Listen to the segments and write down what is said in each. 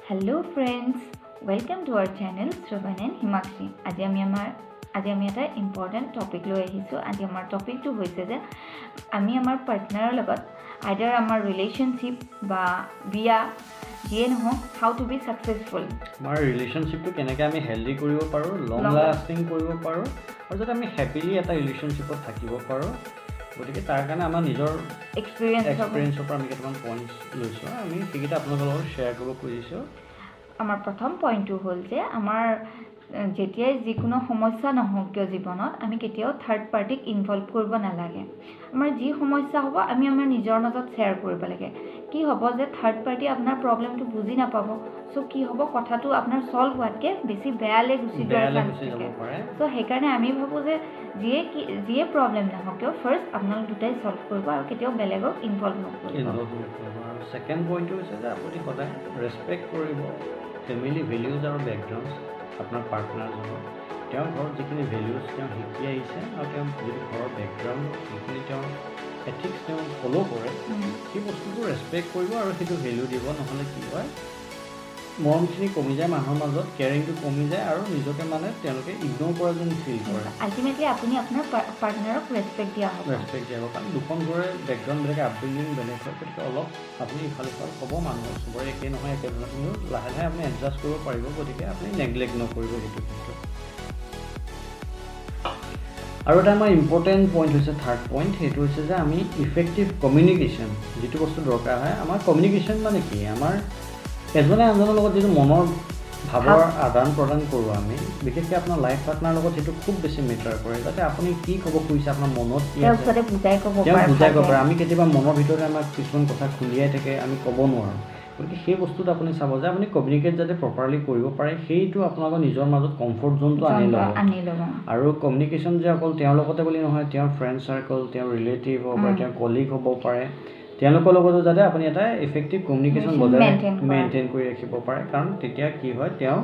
Hello friends, welcome to our channel Shravan and Himakshi. আজি আমি এটা ইম্পৰ্টেণ্ট টপিক লৈ আহিছোঁ। আজি আমাৰ টপিকটো হৈছে যে আমি আমাৰ পাৰ্টনাৰৰ লগত, আইদাৰ আমাৰ ৰিলেশ্যনশ্বিপ বা বিয়া যিয়ে নহওক, how to B successful. আমাৰ ৰিলেশ্যনশ্বিপটো কেনেকৈ আমি হেল্ডি কৰিব পাৰোঁ, লং লাষ্টিং কৰিব পাৰোঁ আৰু যাতে আমি হেপিলি এটা ৰিলেশ্যনশ্বিপত থাকিব পাৰোঁ। গতিকে তাৰ কাৰণে আমাৰ নিজৰ এক্সপিৰিয়েঞ্চ এক্সপিৰিয়েঞ্চৰ পৰা আমি কেইটামান পইণ্টছ লৈছোঁ, আমি সেইকেইটা আপোনালোকৰ লগত শ্বেয়াৰ কৰিব খুজিছোঁ। আমাৰ প্ৰথম পইণ্টটো হ'ল যে আমাৰ যেতিয়াই যিকোনো সমস্যা নহওক কিয় জীৱনত, আমি কেতিয়াও থাৰ্ড পাৰ্টিক ইনভলভ কৰিব নালাগে। আমাৰ যি সমস্যা হ'ব, আমি আমাৰ নিজৰ মাজত শ্বেয়াৰ কৰিব লাগে। কি হ'ব যে থাৰ্ড পাৰ্টি আপোনাৰ প্ৰব্লেমটো বুজি নাপাব। চ' কি হ'ব, কথাটো আপোনাৰ ছল্ভ হোৱাতকৈ বেছি বেয়ালৈ গুচি যোৱাৰ বেয়ালৈ চান্স গুচি যাব থাকে। পাৰে। চ' সেইকাৰণে আমি ভাবোঁ যে যিয়ে প্ৰব্লেম নহওক কিয়, ফাৰ্ষ্ট আপোনালোক দুটাই ছল্ভ কৰিব আৰু কেতিয়াও বেলেগক ইনভলভ নকৰিব। ইনভলভ নকৰিব। আৰু ছেকেণ্ড পইণ্টটো হৈছে যে আপুনি সদায় ৰেচপেক্ট কৰিব ফেমিলি ভেলিউজ আৰু বেকগ্ৰাউণ্ডছ আপোনাৰ পাৰ্টনাৰজনৰ। তেওঁৰ ঘৰত যিখিনি ভেলিউজ তেওঁ শিকি আহিছে আৰু তেওঁ যিটো ঘৰৰ বেকগ্ৰাউণ্ড, যিখিনি তেওঁৰ এথিক্স তেওঁ ফ'ল' কৰে, সেই বস্তুটো ৰেচপেক্ট কৰিব আৰু সেইটো ভেলিউ দিব। নহ'লে কি হয়, মৰমখিনি কমি যায় মানুহৰ মাজত, কেয়াৰিংটো কমি যায় আৰু নিজকে মানে তেওঁলোকে ইগন'ৰ কৰা যেন ফিল কৰে। আল্টিমেটলি আপুনি আপোনাৰ পাৰ্টনাৰক ৰেচপেক্ট দিয়া হ'ব। ৰেচপেক্ট দিয়া হ'ব, কাৰণ দুখন ঘৰৰে বেকগ্ৰাউণ্ড বেলেগ, আপব্ৰিঙিং বেলেগ হয়। গতিকে অলপ আপুনি ইফাল সিফাল হ'ব, মানুহৰ চবৰে একেই নহয়, একে ধৰণৰ। কিন্তু লাহে লাহে আপুনি এডজাষ্ট কৰিব পাৰিব। গতিকে আপুনি নেগলেক্ট নকৰিব সেইটো ক্ষেত্ৰত। আৰু এটা আমাৰ ইম্পৰ্টেণ্ট পইণ্ট হৈছে থাৰ্ড পইণ্ট, সেইটো হৈছে যে আমি ইফেক্টিভ কমিউনিকেশ্যন যিটো বস্তু দৰকাৰ হয়। আমাৰ কমিউনিকেশ্যন মানে কি? আমাৰ এজনে আনজনৰ লগত যিটো মনৰ ভাৱৰ আদান প্ৰদান কৰোঁ আমি, বিশেষকৈ আপোনাৰ লাইফ পাৰ্টনাৰৰ লগত সেইটো খুব বেছি মেটাৰ কৰে, যাতে আপুনি কি ক'ব খুজিছে, আপোনাৰ মনত কি তেওঁক আছে, যাতে বুজাই ক'ব তেওঁক পাৰে বুজাই ক'ব ভালকে। পাৰে। আমি কেতিয়াবা মনৰ ভিতৰতে আমাক কিছুমান কথা খুন্দিয়াই থাকে, আমি ক'ব নোৱাৰোঁ। গতিকে সেই বস্তুটো আপুনি চাব যে আপুনি কমিউনিকেট যাতে প্ৰপাৰলি কৰিব পাৰে, সেইটো আপোনালোকৰ নিজৰ মাজত কমফৰ্ট জ'নটো আনি ল'ব। আনি ল'ব। আৰু কমিউনিকেশ্যন যে অকল তেওঁৰ লগতে বুলি নহয়, তেওঁৰ ফ্ৰেণ্ড চাৰ্কল, তেওঁৰ ৰিলেটিভ হ'ব পাৰে, তেওঁৰ কলিগ হ'ব পাৰে, তেওঁলোকৰ লগতো যাতে আপুনি এটা ইফেক্টিভ কমিউনিকেশ্যন বজাই maintain কৰা। মেইনটেইন কৰি ৰাখিব পাৰে। কাৰণ তেতিয়া কি হয়, তেওঁ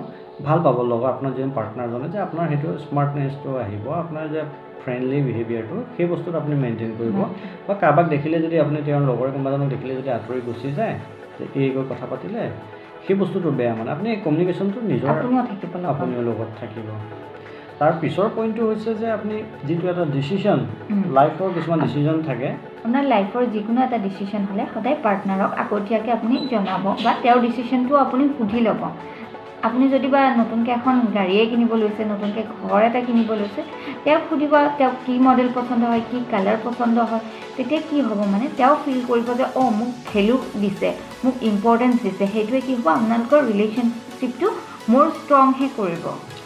ভাল পাব লগত আপোনাৰ যিজন পাৰ্টনাৰজনে, যে আপোনাৰ সেইটো স্মাৰ্টনেছটো আহিব, আপোনাৰ যে ফ্ৰেণ্ডলি বিহেভিয়াৰটো, সেই বস্তুটো আপুনি মেইনটেইন কৰিব। বা কাৰোবাক দেখিলে যদি আপুনি তেওঁৰ লগৰ কোনোবা এজনক দেখিলে যদি আঁতৰি গুচি যায় যে এই গৈ কথা পাতিলে, সেই বস্তুটো বেয়া। মানে আপুনি কমিউনিকেশ্যনটো নিজৰ আপুনিও থাকিব লগত। আপুনিও লগত থাকিব। তাৰ পিছৰ পইণ্টটো হৈছে যে আপুনি যিটো এটা ডিচিশ্যন, লাইফৰ কিছুমান ডিচিশ্যন থাকে। আপোনাৰ লাইফৰ যিকোনো এটা ডিচিশ্যন হ'লে সদায় পাৰ্টনাৰক আগতীয়াকৈ আপুনি জনাব বা তেওঁৰ ডিচিশ্যনটো আপুনি সুধি ল'ব। আপুনি যদি বা নতুনকৈ এখন গাড়ীয়ে কিনিব লৈছে, নতুনকৈ ঘৰ এটা কিনিব লৈছে, তেওঁক সুধিব তেওঁক কি মডেল পচন্দ হয়, কি কালাৰ পচন্দ হয়। তেতিয়া কি হ'ব, মানে তেওঁ ফিল কৰিব যে অঁ, মোক ভেলু দিছে, মোক ইম্পৰ্টেঞ্চ দিছে। সেইটোৱে কি হ'ব, আপোনালোকৰ ৰিলেশ্যনশ্বিপটো মোৰ ষ্ট্ৰংহে কৰিব।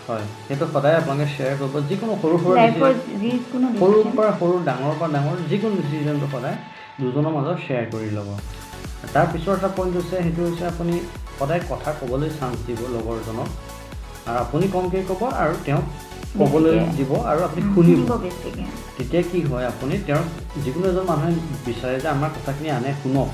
হয়, সেইটো সদায় আপোনালোকে শ্বেয়াৰ কৰিব, যিকোনো সৰু সৰু লাইফৰ decision, যিকোনো সৰুৰ ডিচিশ্যন। পৰা সৰু, ডাঙৰৰ পৰা ডাঙৰ, যিকোনো ডিচিশ্যনটো সদায় দুজনৰ মাজত শ্বেয়াৰ কৰি ল'ব। তাৰ পিছৰ এটা পইণ্ট হৈছে, সেইটো হৈছে আপুনি সদায় কথা ক'বলৈ চান্স দিব লগৰজনক আৰু আপুনি কমকৈ ক'ব আৰু তেওঁক ক'বলৈ বেছিকে। দিব আৰু আপুনি শুনিব। শুনিব বেছিকৈ। তেতিয়া কি হয়, আপুনি তেওঁক, যিকোনো এজন মানুহে বিচাৰে যে আমাৰ কথাখিনি আনে শুনক,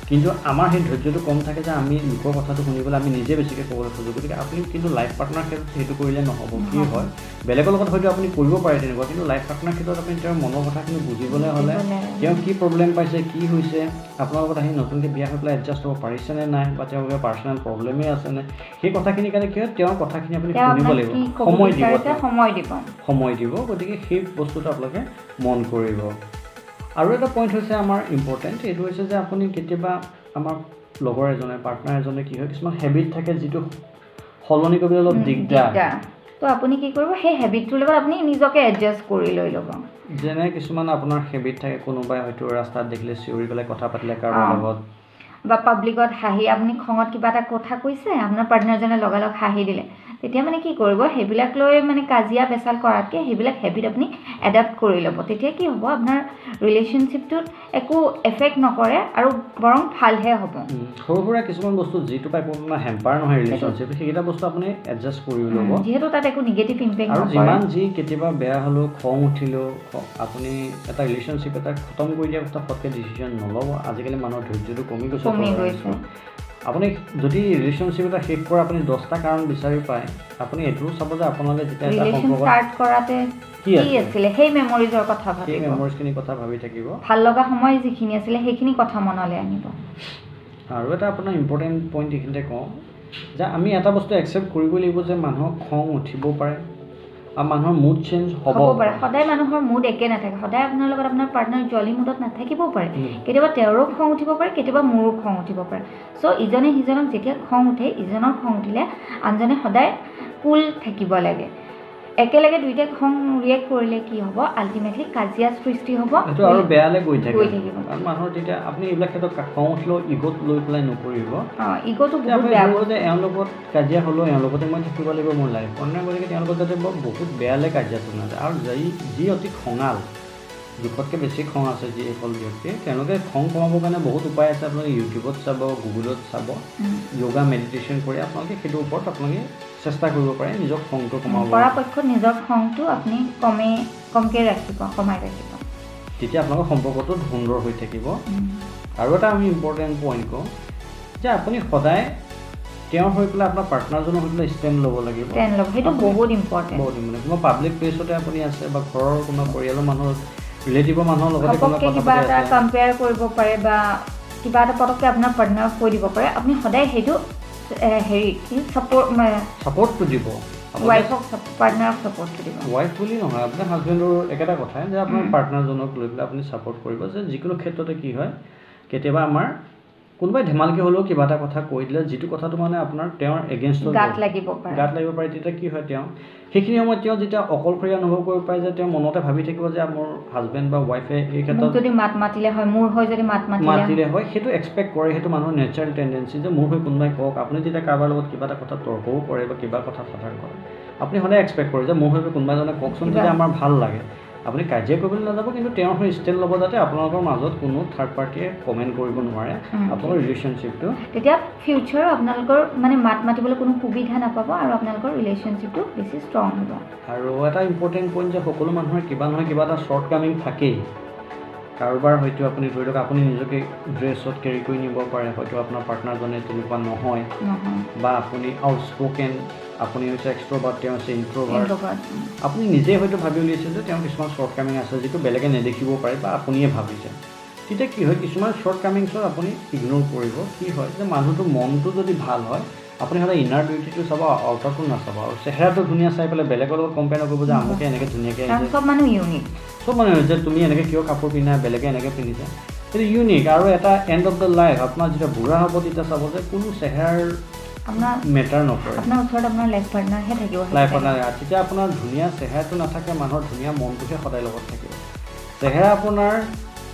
কিন্তু আমাৰ সেই ধৈৰ্যটো কম থাকে যে আমি লোকৰ কথাটো শুনিবলৈ আমি নিজে বেছিকৈ ক'বলৈ খোজোঁ। গতিকে আপুনি কিন্তু লাইফ পাৰ্টনাৰ ক্ষেত্ৰত সেইটো কৰিলে নহ'ব। কি নহ'ব। হয়, বেলেগৰ লগত হয়তো আপুনি কৰিব পাৰে তেনেকুৱা, কিন্তু লাইফ পাৰ্টনাৰ ক্ষেত্ৰত আপুনি তেওঁৰ মনৰ কথাখিনি বুজিবলৈ হ'লে, বুজিবলৈ। তেওঁ কি প্ৰব্লেম পাইছে, কি হৈছে, আপোনাৰ লগত আহি নতুনকৈ বিয়া হৈ পেলাই এডজাষ্ট হ'ব পাৰিছেনে নাই, বা তেওঁৰ কিবা পাৰ্চনেল প্ৰব্লেমেই আছেনে, সেই কথাখিনিৰ কাৰণে কি হয়, তেওঁৰ কথাখিনি আপুনি তেওঁ শুনিব আপোনাক লাগিব, কি ক'ব সময় দিব বিচাৰিছে, তেওঁক। সময় দিব। সময় দিব। গতিকে সেই বস্তুটো আপোনালোকে মন কৰিব। আৰু এটা পইণ্ট হৈছে আমাৰ ইম্পৰ্টেণ্ট, এইটো হৈছে যে আপুনি কেতিয়াবা আমাৰ লগৰ এজনে, পাৰ্টনাৰ এজনে কি হয়, কিছুমান হেবিট থাকে যিটো সলনি কৰিবলৈ অলপ দিগদাৰ। দিগদাৰ। তো আপুনি কি কৰিব, সেই হেবিটটোৰ লগত আপুনি নিজকে এডজাষ্ট কৰি লৈ ল'ব। যেনে কিছুমান আপোনাৰ হেবিট থাকে, কোনোবাই হয়তো ৰাস্তাত দেখিলে চিঞৰি পেলাই কথা পাতিলে কাৰোবাৰ লগত, বা পাব্লিকত হাঁহি, আপুনি খঙত কিবা এটা কথা কৈছে, আপোনাৰ পাৰ্টনাৰজনে লগালগ হাঁহি দিলে, তেতিয়া মানে কি কৰিব, সেইবিলাক লৈ মানে কাজিয়া পেচাল কৰাতকৈ সেইবিলাক হেবিট আপুনি এডাপ্ট কৰি ল'ব। তেতিয়া কি হ'ব, আপোনাৰ ৰিলেশ্যনশ্বিপটোত একো এফেক্ট নকৰে আৰু বৰং ভালহে হ'ব। সৰু সুৰা কিছুমান বস্তু যিটো পাই আপোনাৰ হেম্পাৰ নহয় ৰিলেশ্যনশ্বিপ, সেইকেইটা বস্তু আপুনি এডজাষ্ট কৰি ল'ব। যিহেতু তাত একো নিগেটিভ ইম্পেক্ট আৰু নকৰে। যিমান যি কেতিয়াবা বেয়া হ'লেও, খং উঠিলেও আপুনি এটা ৰিলেশ্যনশ্বিপ এটা খতম কৰি দিয়াৰ কথা ফটকৈ ডিচিশ্যন নল'ব। আজিকালি মানুহৰ ধৈৰ্যটো কমি গৈছে। কমি গৈছে। আপুনি যদি ৰিলেশ্যনশ্বিপ এটা শেষ কৰা আপুনি 10টা কাৰণ বিচাৰি পায়, আপুনি এইটোও চাব যে আপোনালোকে যেতিয়া এটা ৰিলেশ্যন সম্পৰ্ক ষ্টাৰ্ট কৰাতে কি কি আছিলে? আছিলে, সেই মেমৰিজৰ কথা সেই ভাবিব। মেমৰিজখিনিৰ কথা ভাবি থাকিব। ভাল লগা সময় যিখিনি আছিলে, সেইখিনি কথা মনলৈ আনিব। আৰু এটা আপোনাৰ ইম্পৰ্টেণ্ট পইণ্ট এইখিনিতে কওঁ। যে আমি এটা বস্তু একচেপ্ট কৰিবই লাগিব যে মানুহৰ খং উঠিব পাৰে আৰু মানুহৰ মুড চেঞ্জ হ'ব পাৰে। সদায় মানুহৰ মুড একে নাথাকে, সদায় আপোনাৰ লগত আপোনাৰ পাৰ্টনাৰ জলি মুডত নাথাকিবও পাৰে। কেতিয়াবা তেওঁৰো খং উঠিব পাৰে, কেতিয়াবা মোৰো খং উঠিব পাৰে। চ' ইজনে সিজনক যেতিয়া খং উঠে, ইজনৰ খং উঠিলে আনজনে সদায় কুল থাকিব লাগে। একেলগে দুইটাই খং ৰিয়েক্ট কৰিলে কি হ'ব, আল্টিমেটলি কাজিয়া সৃষ্টি হ'ব, সেইটো আৰু বেয়ালৈ গৈ থাকিব। কাৰণ মানুহৰ তেতিয়া আপুনি এইবিলাক ক্ষেত্ৰত খং উঠিলেও ইগ'ত লৈ পেলাই নকৰিব। ইগ'টো বহুত বেয়া যে এওঁৰ লগত কাজিয়া হ'লেও এওঁৰ লগতে মই থাকিব লাগিব মোৰ লাইফ পাৰ্টনাৰ, গতিকে তেওঁলোকৰ যাতে বৰ বহুত বেয়ালৈ কাজিয়াটো নাযায়। আৰু যি অতি খঙাল, জোখতকৈ বেছি খং আছে যিসকল ব্যক্তিয়ে, তেওঁলোকে খং কমাবৰ কাৰণে বহুত উপায় আছে। আপোনালোকে ইউটিউবত চাব, গুগলত চাব, য়োগা মেডিটেশ্যন কৰি আপোনালোকে সেইটোৰ ওপৰত আপোনালোকে চেষ্টা কৰিব পাৰে নিজৰ খংটো কমাব। পৰাপক্ষত নিজৰ খংটো আপুনি কমকৈ ৰাখিব, কমাই ৰাখিব, তেতিয়া আপোনালোকৰ সম্পৰ্কটো সুন্দৰ হৈ থাকিব। আৰু এটা আমি ইম্পৰ্টেণ্ট পইণ্ট কওঁ যে আপুনি সদায় তেওঁৰ হৈ পেলাই, আপোনাৰ পাৰ্টনাৰজনৰ হৈ পেলাই ষ্টেণ্ড ল'ব লাগিব। ষ্টেণ্ড ল'ব, সেইটো বহুত ইম্পৰ্টেণ্ট, বহুত ইম্পৰ্টেণ্ট। কোনোবা পাব্লিক প্লেচতে আপুনি আছে বা ঘৰৰ কোনোবা পৰিয়ালৰ মানুহৰ ৰিলেটিভৰ মানুহৰ লগতে কিবা এটা কম্পেয়াৰ কৰিব পাৰে বা কিবা এটা পটককৈ আপোনাৰ পাৰ্টনাৰক কৈ দিব পাৰে, আপুনি সদায় সেইটো হেৰি কি ছাপৰ্টটো দিব, ৱাইফক পাৰ্টনাৰক ছাপৰ্টটো দিব। ৱাইফ বুলি নহয়, আপোনাৰ হাজবেণ্ডৰ একেটা কথাই যে আপোনাৰ পাৰ্টনাৰজনক লৈ পেলাই আপুনি ছাপৰ্ট কৰিব। যে যিকোনো ক্ষেত্ৰতে কি হয়, কেতিয়াবা আমাৰ কোনোবাই ধেমালিকৈ হ'লেও কিবা এটা কথা কৈ দিলে, যিটো কথাটো মানে আপোনাৰ তেওঁৰ এগেইনষ্টত গাত লাগিব পাৰে, গাত লাগিব পাৰে, তেতিয়া কি হয়, তেওঁ সেইখিনি সময়ত তেওঁ যেতিয়া অকলশৰীয়া অনুভৱ কৰিব পাৰে, যে তেওঁ মনতে ভাবি থাকিব যে মোৰ হাজবেণ্ড বা ৱাইফে এই ক্ষেত্ৰত যদি মাত মাতিলে হয়, মোৰ হৈ যদি মাত মাতিলে হয়, সেইটো এক্সপেক্ট কৰে। সেইটো মানুহৰ নেচাৰেল টেণ্ডেঞ্চি যে মোৰ হৈ কোনোবাই কওক। আপুনি যেতিয়া কাৰোবাৰ লগত কিবা এটা কথা তৰ্কও কৰে বা কিবা কথা সাধাৰণ কৰে, আপুনি সদায় এক্সপেক্ট কৰে যে মোৰ হৈ কোনোবা এজনে কওকচোন, তেতিয়া আমাৰ ভাল লাগে। আপুনি কাজিয়া কৰিবলৈ নাযাব, কিন্তু তেওঁৰ হৈ ষ্টেণ্ড ল'ব যাতে আপোনালোকৰ মাজত কোনো থাৰ্ড পাৰ্টীয়ে কমেণ্ট কৰিব নোৱাৰে আপোনালোকৰ ৰিলেশ্যনশ্বিপটো। তেতিয়া ফিউচাৰ আপোনালোকৰ মানে মাত মাতিবলৈ কোনো সুবিধা নাপাব আৰু আপোনালোকৰ ৰিলেশ্যনশ্বিপটো বেছি ষ্ট্ৰং হ'ব। আৰু এটা ইম্পৰ্টেণ্ট পইণ্ট যে সকলো মানুহৰ কিবা নহয় কিবা এটা শ্বৰ্ট কামিং থাকেই। কাৰোবাৰ হয়তো আপুনি ধৰি লওক আপুনি নিজকে ড্ৰেছত কেৰি কৰি নিব পাৰে, হয়তো আপোনাৰ পাৰ্টনাৰজনে তেনেকুৱা নহয়, বা আপুনি আউটস্প'কেন, আপুনি হৈছে এক্সট্ৰ'ভাৰ্ট, তেওঁ হৈছে ইণ্ট্ৰ'ভাৰ্ট। আপুনি নিজে হয়তো ভাবি উলিয়াইছে যে তেওঁৰ কিছুমান শ্বৰ্ট কামিং আছে যিটো বেলেগে নেদেখিব পাৰে বা আপুনিয়ে ভাবিছে। তেতিয়া কি হয়, কিছুমান শ্বৰ্ট কামিংছত আপুনি ইগন'ৰ কৰিব। কি হয় যে মানুহটোৰ মনটো যদি ভাল হয়, আপুনি সদায় ইনাৰ বিউটিটো চাব, আউটাৰটো নাচাব। আৰু চেহেৰাটো ধুনীয়া চাই পেলাই বেলেগৰ লগত কম্পেয়াৰ নকৰিব যে আমুকে এনেকৈ ধুনীয়াকৈ আহিছে। চব মানুহ ইউনিক, চব মানুহ যে তুমি এনেকৈ কিয় কাপোৰ পিন্ধা, বেলেগে এনেকৈ পিন্ধিছে, সেইটো ইউনিক। আৰু এটা এণ্ড অফ the life আপোনাৰ যেতিয়া বুঢ়া হ'ব, তেতিয়া চাব যে কোনো চেহেৰাৰ আপোনাৰ মেটাৰ নকৰে, আপোনাৰ ওচৰত আপোনাৰ লাইফ পাৰ্টনাৰহে থাকিব। লাইফ পাৰ্টনাৰ তেতিয়া আপোনাৰ ধুনীয়া চেহেৰাটো নাথাকে, মানুহৰ ধুনীয়া মনটোহে সদায় লগত থাকিব। চেহেৰা আপোনাৰ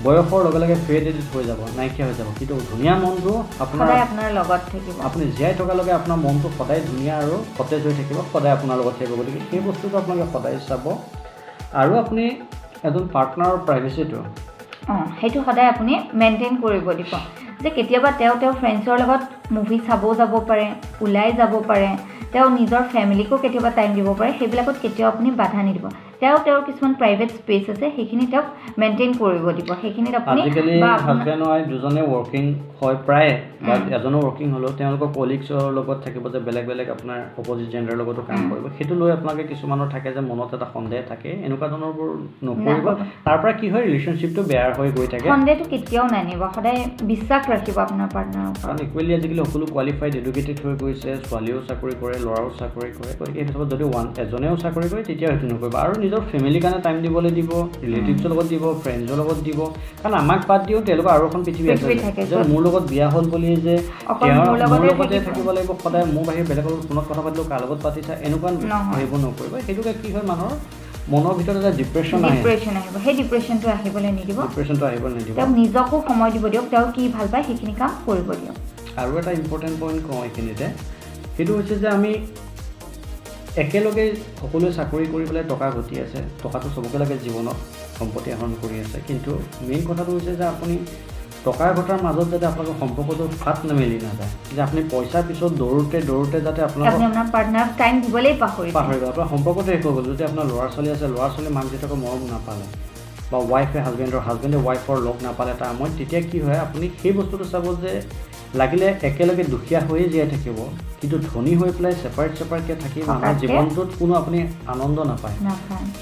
বয়সৰ লগে লগে ফেডেড হৈ যাব, নাইকিয়া হৈ যাব, কিন্তু ধুনীয়া মনটো আপোনাৰ সদায় আপোনাৰ লগত থাকিব। আপুনি জীয়াই থকালৈকে আপোনাৰ মনটো সদায় ধুনীয়া আৰু সতেজ হৈ থাকিব, সদায় আপোনাৰ লগত থাকিব। গতিকে সেই বস্তুটো আপোনালোকে সদায় চাব। আৰু আপুনি এজন পাৰ্টনাৰৰ প্ৰাইভেচিটো সেইটো সদায় আপুনি মেইনটেইন কৰিব দিব। যে কেতিয়াবা তেওঁ তেওঁৰ ফ্ৰেণ্ডছৰ লগত মুভি চাবও যাব পাৰে, ওলাই যাব পাৰে, তেওঁ নিজৰ ফেমিলিকো কেতিয়াবা টাইম দিব পাৰে, সেইবিলাকত কেতিয়াও আপুনি বাধা নিদিব। তেওঁ তেওঁৰ কিছুমান প্ৰাইভেট স্পেচ আছে, সেইখিনি তেওঁক মেইনটেইন কৰিব দিব। সেইখিনিত আপুনি আজিকালি হাজবেণ্ড ৱাইফ দুজনে ৱৰ্কিং হয় প্ৰায়, বা এজনো ৱৰ্কিং হ'লেও তেওঁলোকৰ কলিগছৰ লগত থাকিব যে বেলেগ বেলেগ আপোনাৰ অপজিট জেণ্ডাৰৰ লগতো কাম কৰিব, সেইটো লৈ আপোনালোকে কিছুমানৰ থাকে যে মনত এটা সন্দেহ থাকে, এনেকুৱা ধৰণৰবোৰ নকৰিব। তাৰ পৰা কি হয়, ৰিলেশ্যনশ্বিপটো বেয়া হৈ গৈ থাকে। সন্দেহটো কেতিয়াও নানিব, সদায় বিশ্বাস ৰাখিব আপোনাৰ পাৰ্টনাৰৰ ওপৰত। কাৰণ ইকুৱেলি আজিকালি সকলো কোৱালিফাইড এডুকেটেড হৈ গৈছে, ছোৱালীও চাকৰি কৰে, ল'ৰাও চাকৰি কৰে, গতিকে এই হিচাপত যদি এজনেও চাকৰি কৰে তেতিয়াও সেইটো নকৰিব। আৰু নিজৰ ফেমিলিৰ কাৰণে টাইম দিবলৈ দিব, ৰিলেটিভছৰ লগত দিব, ফ্ৰেণ্ডছৰ লগত দিব। কাৰণ আমাক বাদ দিও তেওঁলোকৰ আৰু এখন পৃথিৱী আছে যে মোৰ লগত বিয়া হ'ল বুলি যে তেওঁ মোৰ লগতে থাকিব লাগিব সদায়, মোৰ বাহিৰে বেলেগৰ লগত ফোনত কথা পাতিলেও কাৰ লগত পাতিছা, এনেকুৱা সেইবোৰ নকৰিব। সেইটোকে কি হয়, মানুহৰ মনৰ ভিতৰত এটা ডিপ্ৰেশ্যন আহে, ডিপ্ৰেশ্যন আহিব। সেই ডিপ্ৰেশ্যনটো আহিবলৈ নিদিব, ডিপ্ৰেশ্যনটো আহিবলৈ নিদিব। তেওঁক নিজকো সময় দিব দিয়ক, তেওঁ কি ভাল পায় সেইখিনি কাম কৰিব দিয়ক। আৰু এটা ইম্পৰ্টেণ্ট পইণ্ট কওঁ এইখিনিতে, সেইটো হৈছে যে আমি একেলগে সকলোৱে চাকৰি কৰি পেলাই টকা ঘটি আছে, টকাটো চবকে লাগে জীৱনত, সম্পত্তি আহৰণ কৰি আছে, কিন্তু মেইন কথাটো হৈছে যে আপুনি টকা ঘটাৰ মাজত যাতে আপোনালোকৰ সম্পৰ্কটো ফাট নেমেলি নাযায়, যে আপুনি পইচাৰ পিছত দৌৰোঁতে দৌৰোঁতে যাতে আপোনালোকৰ পাৰ্টনাৰক টাইম দিবলেই পাহৰি গ'ল, আপোনাৰ সম্পৰ্কটো শেষ হৈ গ'ল। যদি আপোনাৰ ল'ৰা ছোৱালী আছে, ল'ৰা ছোৱালী মাক দেউতাকৰ মৰম নাপালে বা ৱাইফে হাজবেণ্ডৰ, হাজবেণ্ডে ৱাইফৰ লগ নাপালে এটা সময়ত, তেতিয়া কি হয়, আপুনি সেই বস্তুটো চাব যে লাগিলে একেলগে দুখীয়া হৈয়ে জীয়াই থাকিব, কিন্তু ধনী হৈ পেলাই ছেপাৰেট ছেপাৰেটকৈ থাকি মানুহৰ জীৱনটোত কোনো আপুনি আনন্দ নাপায়।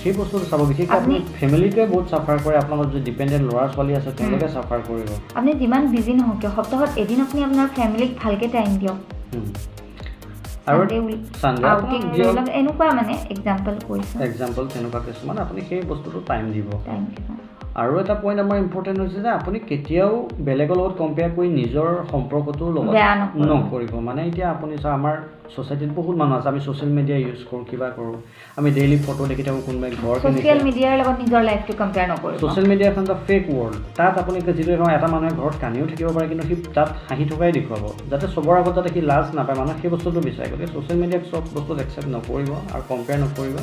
সেই বস্তুটো চাব। বিশেষকৈ আপুনি ফেমিলিটোৱে বহুত চাফাৰ কৰে, আপোনালোকৰ যদি ডিপেণ্ডেণ্ট ল'ৰা ছোৱালী আছে তেওঁলোকে চাফাৰ কৰিব। আপুনি যিমান বিজি নহওক কিয়, সপ্তাহত এদিন আপুনি আপোনাৰ ফেমিলিক ভালকৈ টাইম দিয়ক। ছানডে আউটিং এনেকুৱা মানে এক্সাম্পল কৈছোঁ, এক্সাম্পল তেনেকুৱা কিছুমান আপুনি সেই বস্তুটো টাইম দিব। আৰু এটা পইণ্ট আমাৰ ইম্পৰ্টেণ্ট হৈছে যে আপুনি কেতিয়াও বেলেগৰ লগত কম্পেয়াৰ কৰি নিজৰ সম্পৰ্কটোৰ লগত নকৰিব। মানে এতিয়া আপুনি চাওক, আমাৰ ছ'চাইটিত বহুত মানুহ আছে, আমি ছ'চিয়েল মিডিয়া ইউজ কৰোঁ, কিবা কৰোঁ, আমি ডেইলি ফটো দেখি থাকোঁ, কোনোবাই ঘৰ ছ'চিয়েল মিডিয়াৰ লগত নিজৰ লাইফটো কম্পেয়াৰ নকৰিব। ছ'চিয়েল মিডিয়া এখন এটা ফেক ৱৰ্ল্ড, তাত আপুনি যিটো এটা মানুহে ঘৰত কান্দিও থাকিব পাৰে, কিন্তু সি তাত হাঁহি থকাই দেখুৱাব, যাতে চবৰ আগত যাতে সি লাজ নাপায়, মানুহে সেই বস্তুটো বিচাৰে। গতিকে ছ'চিয়েল মিডিয়াক চব বস্তুত একচেপ্ট নকৰিব আৰু কম্পেয়াৰ নকৰিব।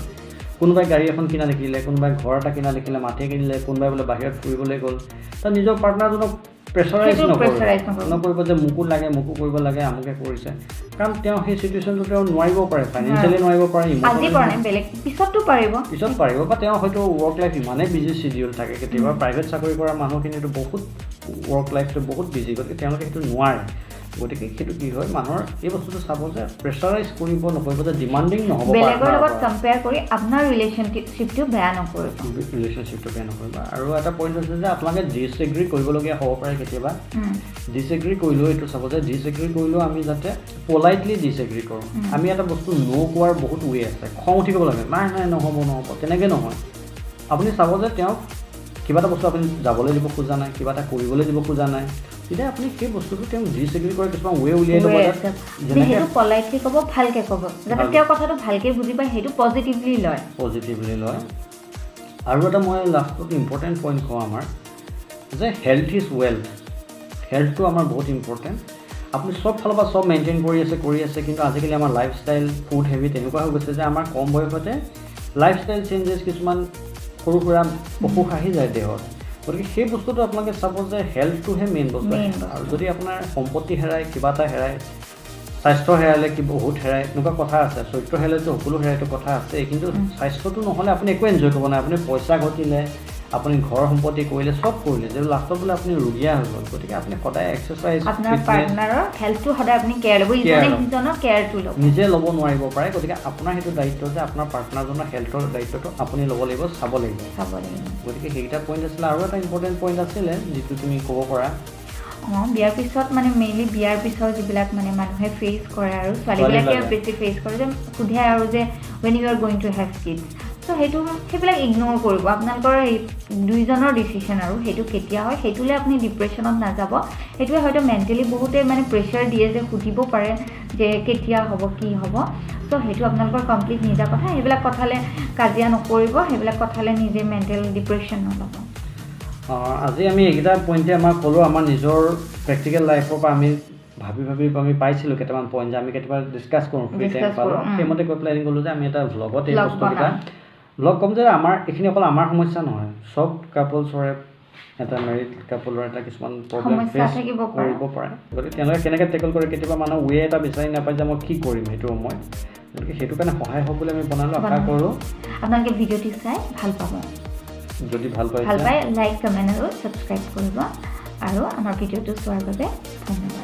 কোনোবাই গাড়ী এখন কিনা দেখিলে, কোনোবাই ঘৰ এটা কিনা দেখিলে, মাটি কিনিলে, কোনোবাই বোলে বাহিৰত ফুৰিবলৈ গ'ল, তাত নিজৰ পাৰ্টনাৰজনক প্ৰেছাৰাইজ নকৰিব যে মোকো লাগে, মোকো কৰিব লাগে, আমুকে কৰিছে। কাৰণ তেওঁ সেই চিটুৱেশ্যনটো তেওঁ নোৱাৰিব পাৰে, ফাইনেন্সিয়েলি নোৱাৰিব পাৰে, পিছত পাৰিব, বা তেওঁ হয়তো ৱৰ্ক লাইফ ইমানেই বিজি চিডিউল থাকে, কেতিয়াবা প্ৰাইভেট চাকৰি কৰা মানুহখিনিতো বহুত ৱৰ্ক লাইফটো বহুত বিজি, গতিকে তেওঁলোকে সেইটো নোৱাৰে। গতিকে সেইটো কি হয়, মানুহৰ এই বস্তুটো চাব যে প্ৰেছাৰাইজ কৰিব নকৰিব, যে ডিমাণ্ডিং নহ'ব, বেলেগৰ লগত কম্পেয়াৰ কৰি আপোনাৰ ৰিলেশ্যনশ্বিপটো বেয়া নকৰিব, ৰিলেশ্যনশ্বিপটো বেয়া নকৰিব। আৰু এটা পইণ্ট হৈছে যে আপোনালোকে ডিছএগ্ৰী কৰিবলগীয়া হ'ব পাৰে কেতিয়াবা। ডিছএগ্ৰী কৰিলেও এইটো চাব যে ডিছএগ্ৰী কৰিলেও আমি যাতে পলাইটলি ডিছএগ্ৰী কৰোঁ। আমি এটা বস্তু ন' কোৱাৰ বহুত ৱে আছে, খং উঠি ক'ব লাগে নাই নাই নহ'ব নহ'ব, তেনেকৈ নহয়। আপুনি চাব যে তেওঁক কিবা এটা বস্তু আপুনি যাবলৈ দিব খোজা নাই, কিবা এটা কৰিবলৈ দিব খোজা নাই, তেতিয়া আপুনি সেই বস্তুটো তেওঁক ডিছএগ্ৰী কৰে কিছুমান ৱে উলিয়াই ল'ব, সেইটো পলাইটলি ক'ব, ভালকৈ ক'ব, যাতে তেওঁ কথাটো ভালকৈ বুজি পায়, সেইটো পজিটিভলি লয়, পজিটিভলি লয়। আৰু এটা মই লাষ্টত ইম্পৰ্টেণ্ট পইণ্ট কওঁ আমাৰ, যে হেল্থ is wealth. হেল্থটো আমাৰ বহুত ইম্পৰ্টেণ্ট। আপুনি চব ফালৰ পৰা চব মেইনটেইন কৰি আছে, কিন্তু আজিকালি আমাৰ লাইফষ্টাইল, ফুড হেবিট এনেকুৱা হৈ গৈছে যে আমাৰ কম বয়সতে লাইফষ্টাইল চেঞ্জেছ কিছুমান সৰু সুৰা অসুখ আহি যায় দেহত। গতিকে সেই বস্তুটো আপোনালোকে চাব যে হেল্থটোহে মেইন বস্তু। আৰু যদি আপোনাৰ সম্পত্তি হেৰায়, কিবা এটা হেৰায়, স্বাস্থ্য হেৰালে কি বহুত হেৰায়, এনেকুৱা কথা আছে, চৰিত্ৰ হেৰালেতো সকলো হেৰায়টো কথা আছে, কিন্তু স্বাস্থ্যটো নহ'লে আপুনি একো এনজয় কৰিব নোৱাৰে। আপুনি পইচা ঘটিলে, আপুনি ঘৰ সম্পত্তি কৰিলে, চব কৰিলে, যে লাষ্টত বোলে আপুনি ৰুগীয়া হৈ গ'ল। গতিকে আপুনি সদায় এক্সাৰচাইজ, আপোনাৰ পাৰ্টনাৰৰ হেল্থটো সদায় আপুনি কেয়াৰ ল'ব, ইজনে সিজনৰ কেয়াৰটো ল'ব, নিজে ল'ব নোৱাৰিব পাৰে। গতিকে আপোনাৰ সেইটো দায়িত্ব যে আপোনাৰ পাৰ্টনাৰজনৰ হেল্থৰ দায়িত্বটো আপুনি ল'ব লাগিব, চাব লাগিব। গতিকে সেইকেইটা পইণ্ট আছিলে। আৰু এটা ইম্পৰ্টেণ্ট পইণ্ট আছিলে যিটো তুমি ক'ব পাৰা। অঁ, বিয়াৰ পিছত মানে মেইনলি বিয়াৰ পিছত যিবিলাক মানে মানুহে ফেচ কৰে আৰু ছোৱালীবিলাকে বেছি ফেচ কৰে, যে সোধে আৰু যে when you are going to have kids. So সেইবিলাক ইগন'ৰ কৰিব, আপোনালোকৰ এই দুইজনৰ ডিচিশ্যন আৰু সেইটো কেতিয়া হয় সেইটোলৈ আপুনি ডিপ্ৰেশ্যনত নাযাব। সেইটোৱে হয়তো মেণ্টেলি বহুতে মানে প্ৰেছাৰ দিয়ে যে সুধিব পাৰে যে কেতিয়া হ'ব, কি হ'ব। চ' সেইটো আপোনালোকৰ কমপ্লিট নিজা কথা, সেইবিলাক কথালৈ কাজিয়া নকৰিব, সেইবিলাক কথালৈ নিজে মেণ্টেল ডিপ্ৰেশ্যন নল'ব। আজি আমি এইকেইটা পইণ্টে আমাৰ ক'লোঁ, আমাৰ নিজৰ প্ৰেক্টিকেল লাইফৰ পৰা আমি ভাবি ভাবি আমি পাইছিলোঁ কেইটামান পইণ্ট যে আমি কেতিয়াবা ডিছকাছ কৰোঁ, ফ্ৰী টাইম পালোঁ, সেইমতে কৈ পেলাই ক'লোঁ যে আমি এটা ভ্লগত এই বস্তুকেইটা ভ্লগ ক'ম যে আমাৰ এইখিনি অকল আমাৰ সমস্যা নহয়, চব কাপলছৰে এটা মেৰিড কাপলৰ এটা কিছুমান প্ৰব্লেম ফেচ কৰিব পাৰে। গতিকে তেওঁলোকে কেনেকৈ টেকল কৰে, কেতিয়াবা মানুহ ৱে এটা বিচাৰি নাপায় যে মই কি কৰিম সেইটো সময়ত। গতিকে সেইটো কাৰণে সহায় হ'ব বুলি আমি বনালোঁ, আশা কৰোঁ আপোনালোকে ভিডিঅ'টি চাই ভাল পাব। যদি ভাল পায় লাইক, কমেণ্ট আৰু ছাবস্ক্ৰাইব কৰিব, আৰু আমাৰ ভিডিঅ'টো চোৱাৰ বাবে ধন্যবাদ।